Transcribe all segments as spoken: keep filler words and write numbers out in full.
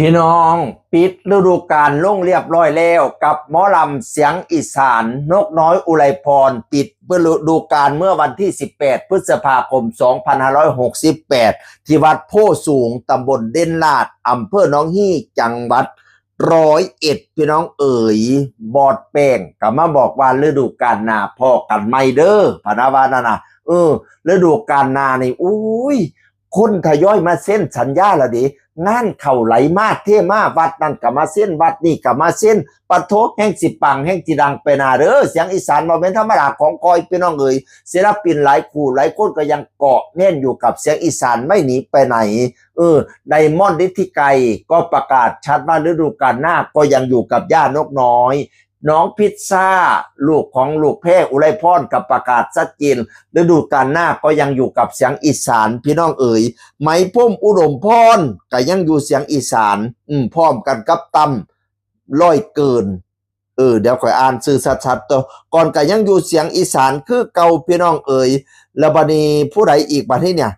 พี่น้อง ปิดฤดูกาลลงเรียบร้อยแล้วกับหมอลำเสียงอีสานนกน้อยอุไรพร ปิดฤดูกาลเมื่อวันที่ สิบแปด พฤษภาคม สองพันห้าร้อยหกสิบแปด ที่วัดโพธิ์สูง ตำบลเด่นลาด อำเภอหนองฮี จังหวัดร้อยเอ็ด พี่น้องเอ๋ย บอสแป้งก็มาบอกว่าฤดูกาลหน้าพ้อกันใหม่เด้อ พะนะว่านั่นน่ะ เออ ฤดูกาลหน้านี่ อุ้ย คนทยอยมาเซ็นสัญญาละเด้ งานเข้าไหลมาเทมา วัดนั่นก็มาเซ็น วัดนี่ก็มาเซ็น ปะโถ แฮงสิปัง แฮงสิดังไปหน้าเด้อ เสียงอีสานบ่แม่นธรรมดาของข้อย พี่น้องเอ๋ย ศิลปินหลายคู่หลายคนก็ยังเกาะแน่นอยู่กับเสียงอีสานไม่หนีไปไหน เออ ไดมอนด์ฤทธิไกรก็ประกาศชัดว่าฤดูกาลหน้าก็ยังอยู่กับย่านกน้อย น้องพิซซ่า ลูกของลูกแพรอุไรพรก็ประกาศชัดเจน ฤดูกาลหน้าก็ยังอยู่กับเสียงอีสาน พี่น้องเอ๋ย ไหมพรหมอุดมพรก็ยังอยู่เสียงอีสาน อืม พร้อมกันกับตั้ม ร้อยเกิน เออ เดี๋ยวข้อยอ่านชื่อชัดๆ ตัวก่อน ก็ยังอยู่เสียงอีสานคือเก่า พี่น้องเอ๋ย แล้วบัดนี้ผู้ใดอีกบัดนี้เนี่ย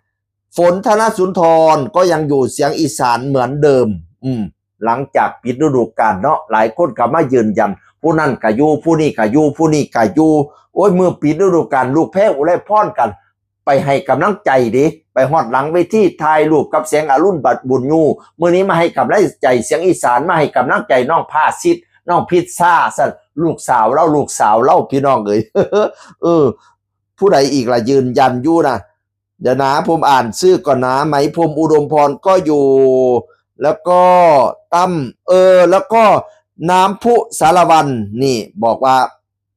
ฝนธนสุนทรก็ยังอยู่เสียงอีสานเหมือนเดิม อืม หลังจากปิดฤดูกาลเนาะ หลายคนก็มายืนยัน ผู้นั่นก็อยู่ ผู้นี่ก็อยู่ ผู้นี่ก็อยู่ โอ้ย มื้อปิดฤดูกาล ลูกแพรอุไรพรกัน ไปให้กำลังใจเด้ ไปฮอดหลังเวที ถ่ายรูปกับแสงอรุณ บัดบุญยู มื้อนี้มาให้กำลังใจเสียงอีสาน มาให้กำลังใจน้องพาสิทธิ์ น้องพิซซ่าซั่น ลูกสาวเฮา ลูกสาวเฮา พี่น้องเอ๋ย เออ ผู้ใดอีกล่ะยืนยันอยู่นะ เดี๋ยวนะ ผมอ่านชื่อก่อนนะ ไหมพรหมอุดมพรก็อยู่ แล้วก็ตั้ม เออ แล้วก็น้ำพุสารวัน นี่บอกว่า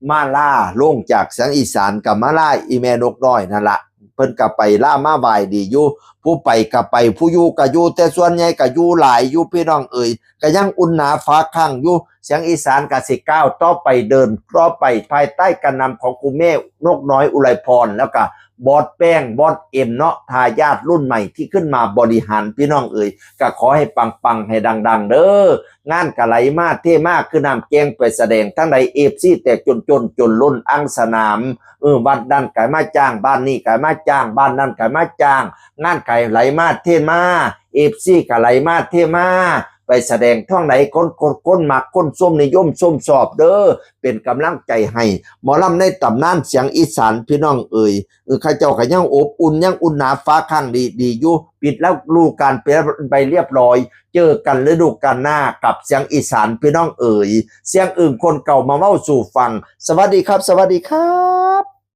มาลาลงจากเสียงอีสานกับมาลาอีแม่นกน้อยนั่นละ เพิ่นก็ไปลามาไหว้ดีอยู่ ผู้ไปก็ไป ผู้อยู่ก็อยู่ แต่ส่วนใหญ่ก็อยู่หลายอยู่ พี่น้องเอ๋ย ก็ยังอุ่นหนาฝาข้างอยู่ เสียงอีสานก็สิก้าวต่อไป เดินต่อไปภายใต้การนำของครูแม่นกน้อยอุไรพร แล้วก็บอสแป้ง บอสเอ็มเนาะ ทายาทรุ่นใหม่ที่ขึ้นมาบริหาร พี่น้องเอ๋ย ก็ขอให้ปังๆ ให้ดังๆ เด้อ งานก็ไหลมาเทมาคือน้ำแกง ไปแสดงทางใด เอฟซี แตกจนจนจนล้นอังสนาม เออ วัดนั่นก็มาจ้าง บ้านนี่ก็มาจ้าง บ้านนั่นก็มาจ้าง งานก็ไหลมาเทมา เอฟซี ก็ไหลมาเทมา ไปแสดงทางใด คนคนคนมัก คนชมนิยมชมชอบเด้อ เป็นกำลังใจให้หมอลำในตำนานเสียงอีสาน พี่น้องเอ๋ย เออ เขาเจ้าก็ยังอบอุ่น ยังอุ่นหนาฝาข้างดีดีอยู่ ปิดฤดูกาลไป ไปเรียบร้อย เจอกันฤดูกาลหน้ากับเสียงอีสาน พี่น้องเอ๋ย เสียงอึ่งคนเก่ามาเว้าสู่ฟัง สวัสดีครับ สวัสดีครับ